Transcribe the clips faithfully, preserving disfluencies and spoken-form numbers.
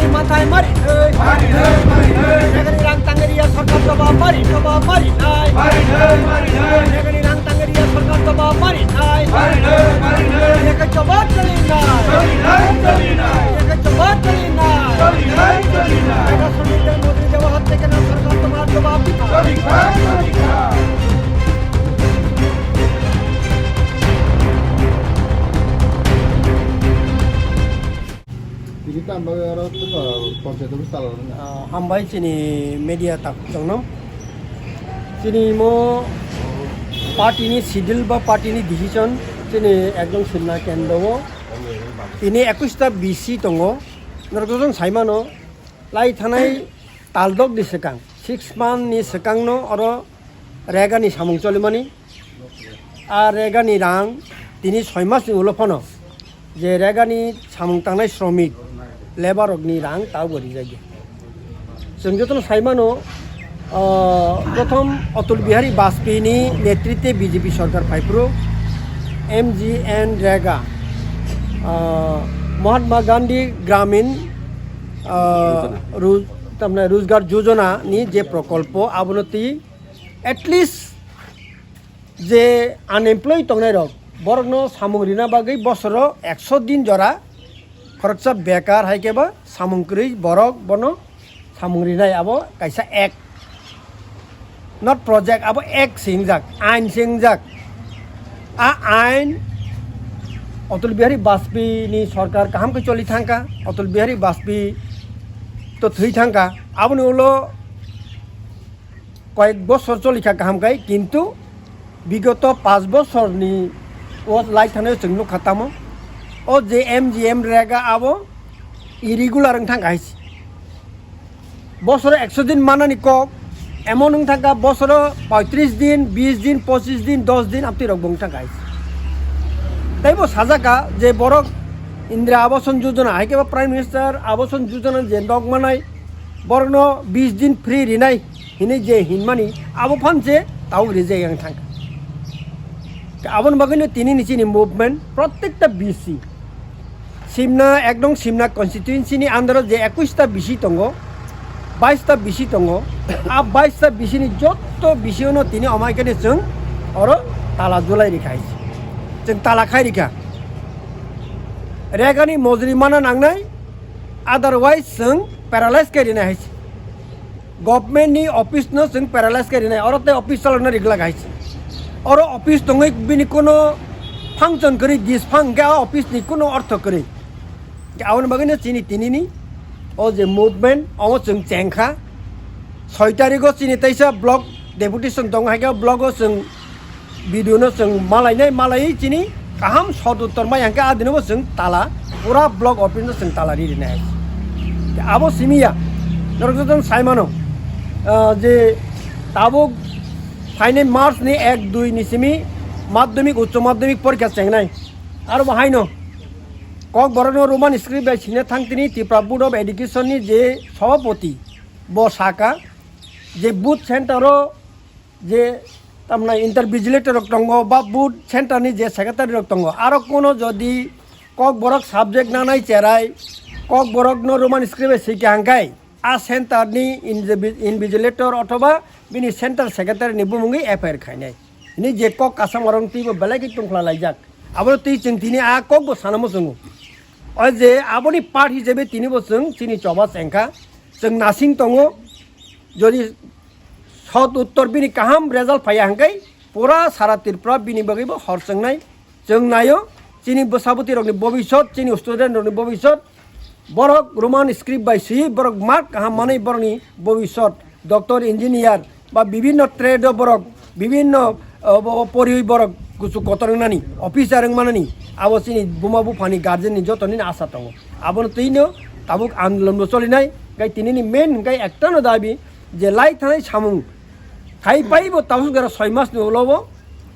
Mathai mari nai. Mari nai, mari nai. Nagari rang tangari ya sarkar jawab mari, jawab mari nai. Mari nai, mari nai. Nagari rang tangari ya sarkar jawab mari nai. Mari nai, mari nai. Eka jawab chali nai. Chali nai, chali nai. Eka jawab chali nai. Chali nai, chali nai. Eka sumit dan modi jawab hatte kena sarkar tomar jawab dita. Chali nai, chali nai. Tini tamo oro tamo panchayat office tala rwna. Ah, hambai chini media tak chongno. Chini mo party ni schedule ba party ni decision chini ekdom sinna kendro o. Tini ekwis ta B C tongo. Norok jotong saimano lai thanai taldok ni swkang, six month ni swkang no oro rega ni samung cholimani. A rega ni rang tini soi mas ni ulo phano je rega ni samung tangnai sromik, labour rok ni rang ta bo rijak ya. Chwng jotono sai mano, ah, prothom Atal Bihari Bajpayee ni netritwe B J P sarkar phai phuru M G N rega, ah, Mahatma Gandhi Gramin, ah, Ru-, tamni Rojgar Jojana ni je prokolpo abono twi at least je unemployed tongnai rok, borokno samung rina bagwi bosoro ekso din jora khoroksa bekar hai khe ba samung kwrwi borok bono samung rinai, abo kaisa act, not project, abo act se wngjak, ain se wngjak. A ain Atal Bihari Bajpayee ni sarkar kaham khe choli thangkha, Atal Bihari Bajpayee to thwi thangkha, aboni ulo koyek bosor choli kha kaham khai, kintu bigoto panch bosor ni o lai thani chwng nukha tamo, o je M G M rega abo irregular wng thangkha hai se. Bosoro ekso din manani kok, emon wng thangkha bosoro poitris din, bis din, pochis din, dos din, amtwi rok bo wng thangkha hai se. Tei bo sajaka je borok Indira Abasan Jojana hai khe bo Prime Minister Abasan Jojana je nok manai, borokno bis din free rinai hinwi je hinmani, abo phan se tabuk rijak yang thangkha. Aboni bagwino tini ni chini movement, prottekta B C, Simna, ekdom Simna constituency ni under o je ekwis ta B C tongo, bais ta B C tongo, a bais ta B C ni jotto B C o no tini omai khe chwng oro tala julai rikha hai se. Chwng tala khai rikha. Rega ni mojri mana nangnai, otherwise chwng paralyze khe rinai hai se. Government ni office no chwng paralyze khe rinai, oro tei office chalokna ri glak hai se. Oro office tongwi bini kuno function kwrwi, disfunction khe a office ni kuno ortho kwrwi. Aboni bagwino chini tinini o je movement, omo chwng chengkha. Soi tarikh o chini teisa block deputation tongo, hai khe o block o chwng video no chwng malainai, malaiwi chini kaham sot uttor mai hwnkhe a dino bo chwng tala, pura block office no chwng tala ri rinai hai se. Abo simi ya, norok joto sai mano, ah, je tabuk phainai March ni ek dui ni simi madhyamik, uccho madhyamik porikha chengnai. Aro bo haino Kokborok no Roman script bai sina thang tini Tripura Board of Education ni je sabhapati bo saka je booth center o je tamnai inter vigilator rok tongo ba booth center ni je secretary rok tongo, aro kuno jodi Kokborok subject nanai cherai Kokborok no Roman script bai sika hwnkhe a center ni invi-, invigilator othoba bini center secretary ni bumungwi F I R khainai. Hini je kok kasam orong twi bo belai khe tongkhla laijak. Abo twi chwng tini a kok bo sana muchungo. O je aboni part hisabe tini bo chwng chini choba chengkha. Chwng nasing tongo. Jodi sot uttor bini kaham result phaiya hwnkhe pura sara Tripura bini bagwi bo hor chwngnai. Chwng naio chini bwsabwtwi rokni bobisot, chini student rokni bobisot, borok Roman script bai swi borok mark kaham manwi borokni bobisot doctor, engineer ba bibinno trade o borok bibinno, o, bo, poriwi borok kuchuk kotor wngnani, officer wngmanani abo chini buma buphani guardian ni jotoni asa tongo. Abono twino tabuk andolon bo cholinai, gai tinini main hwnkhe ektano dabi je lai thanai samung khai pai bo tabuk jora soi mas ni ulo bo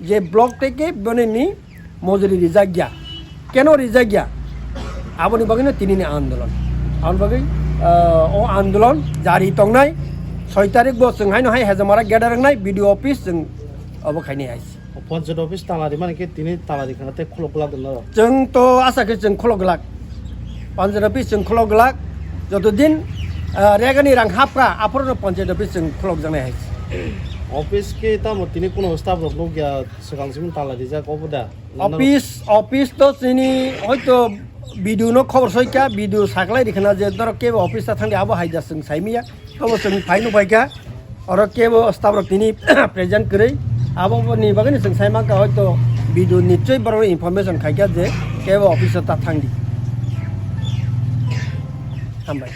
je block tei khe bini ni mojori rijak ya. Keno rijak ya? Aboni bagwino tinini andolon. Aboni bagwi, ah, o andolon jari tongnai. Soi tarik bo chwng haino hai Hejamara gate wngnai B D O office chwng obo khainai hai. O panchayat office tala rimani khe tini tala rikhana tei khulok glak dwna rw. Chwng to asa khe chwng khulok glak. Panchayat office chwng khulok glak. Joto din, ah, regani rang hapra, aphuru no panchayat office chwng khulok jaknai hai. Office khe tamo tini kuno staff rok nukya, swkang simi tala rijak obo da? Office, office to chini hoito B D O no khobor soikha, B D O saklai rikhana je norok kebo office ta thangdi abo hai da chwng saimaya. Tobo chwng phai nuk phaikha, oro kebo staff rok tini present kwrwi. Aboni bagwino chwng sai mankha hoito B D O nichoi borok information khaikha je kebo office o ta thangdi. Hambai.